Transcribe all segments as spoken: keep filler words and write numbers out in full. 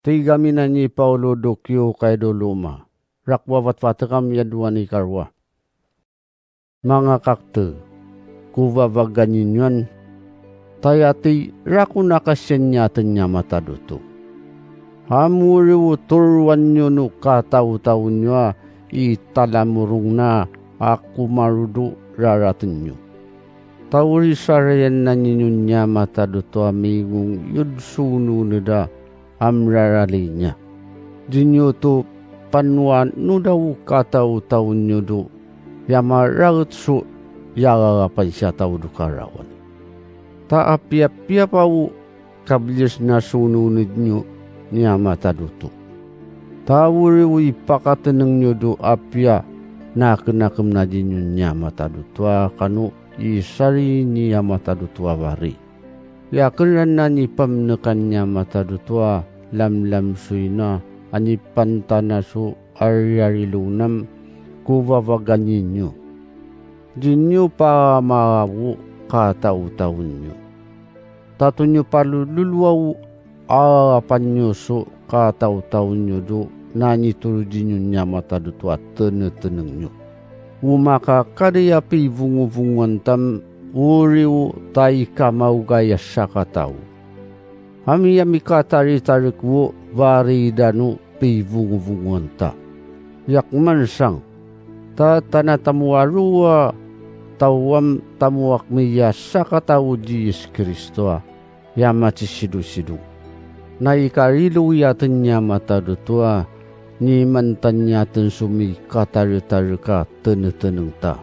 Tigami nani Pawlo do kiwkay do loma', rakowa fatfatekam ya dowa ni kalowah. Manga kakte, ko fafagan ninian, tayati rako nakasiyan niyaten niya matadoto. Amoriw o tolowan niyo no katawtaw niyo a i talamorong na a komarodo raraten niyo. Ta o risarayan naniyo niya matadoto a mingongyod so noned a amrarali niya. Diniyo to panoa no daw katawtaw niyo do ya maraet so ya lalapan siyataw do karawan. Ta apiapiya pa o kabilis na so noned niyo niya matadoto. Ta oriw i pakateneng niyo do apiya nakenakem na diniyo niya matadoto a kano i sali niya matadoto a fari. Ya kenraan na nipamenekan niya matadoto a lamlamsoy na a nipantana so a riyarilonan ko fafagan niniyo. Diniyo pamalaw o katawtaw niyo. Ta to niyo palololowa o a lalapan niyo so katawtaw niyo do nanitoroden niyo niya matadoto a teneteneng niyo. O makakali a pifongofongoan tam, oriw o ta i kamaogay a sakataw. Ami a mikataritarek o farida no pifongofongoan ta. Yakoman sang, ta tana tamowaro a tawam tamo akmi ya sakataw ci Yis Kristo a ya macisidosido. Na i karilo iyaten niya matadoto a, nimantan iyaten so mikataritarek a teneteneng ta.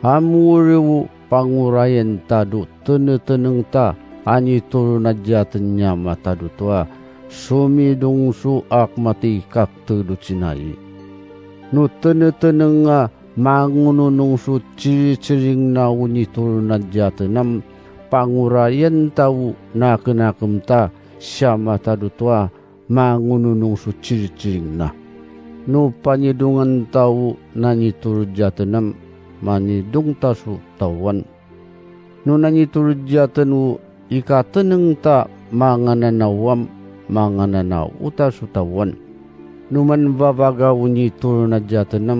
Amoriw o pangorayan ta do teneteneng ta a nitolon a ciyaten niya matadoto a, somidong so akmatikak to do cinai. No teneteneng a mangononong so ciriciring na o nitolon a ciyaten a, pangorayan ta o nakenakem ta siya matadoto a mangononong so ciriciring na. No panidongan ta o nanitoro ciyaten a, manidong ta so tawan. No nanitoro ciyaten o ikateneng ta mangananaw a, mangananaw ta so tawan. No manfafakaw o nitolon a ciyaten a,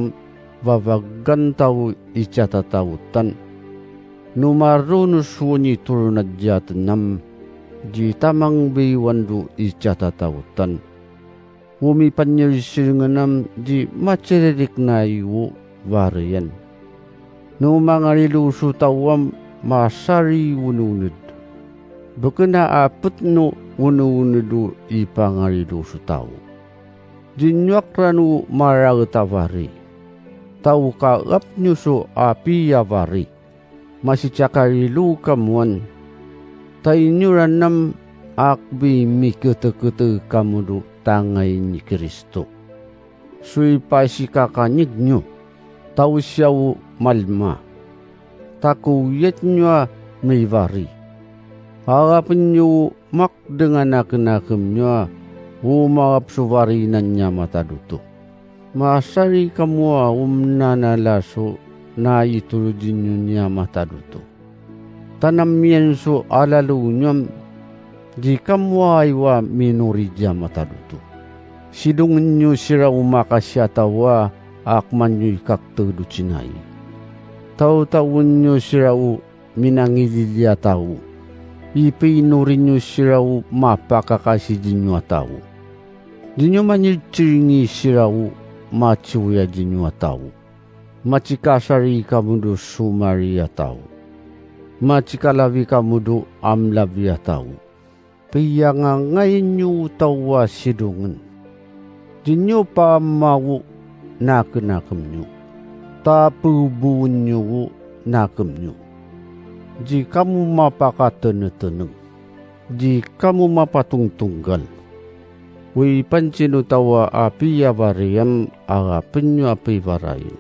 fafakan ta o i ciyatataotan. No maronos o nitolon a ciyaten a, citamangbiwan do i ciyatataotan. O mipanilsilengan a, ci maciririk nai o fariyan. No mangalilo so taw a, masari o noned. Beken a apet no o noned o i pangalilo so taw. Cinyoak ra no maraet a fari. Ta o kaelap niyo so api ya fari, masicakalilow kamoan. Ta iniyoran a, akpi miketekete kamo do tangay ni Kristo. So i pasikakanik niyo, ta o siya o malima. Ta koyat niyo a mifari. Alapen niyo o makdeng a nakenakem niyo a, o ma'ap so farinan niya matadoto. Masari kamo a o minanala so naitoroden niyo niya matadoto. Ta namiyan so a lalo niyo a, ci kamo a ayo a minori ciya matadoto. Sidongen niyo sira o makasiyataw a, akman niyo i kakter do cinay. Tawtawen niyo sira o minangilili a taw. I pinori niyo sira o mapakakasidi niyo a taw. Ci niyo manilcilingi sira o maciwoyadi niyo a taw. Macikasari kamo do somali a taw. Macikalafi kamo do amlafi a taw. Piyangangayen niyo o taw a sidongen. Ci niyo pamaw o nakenakem niyo. Ta popoen niyo o nakem niyo. Ci kamo mapakateneteneng. Ci kamo mapatongtongkal. O i panci no taw a api ya fariyan, alapen niyo a pifarayen.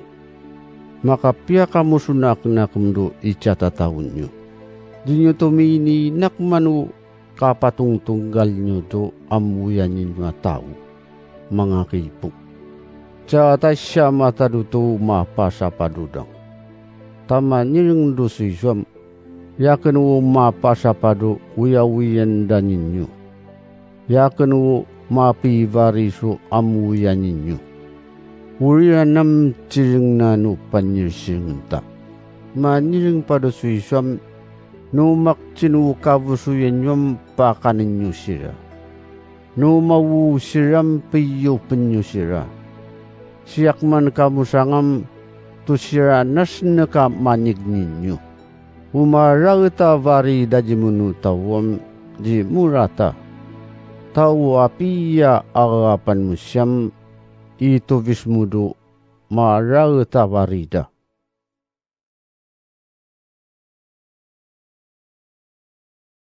Makapiya kamo so nakenakem do i ciyatatawen niyo. Ci niyo to mininakeman o kapatongtongkal niyo to amoyan niyo a taw, manga kipo. Ca tasiya matadoto o mapasapadodang. Ta manireng do siso a, yaken o mapasapado wiyawiyan da ninyo. Yaken o mapifariso amoyan ninyo. Oriyanan cireng nano panireng ta. Manireng pado soy sowam, no makcin o kafosoyan niyam pakaenen yo sira. No mawo siram piyopen yo sira. Siyakman kamo sangam to sira nasneka manik ninyo. O maraod a farida cimono tawam cimora ta. Ta o apiya a kapanmosiyam i tofis modo maraod a farida.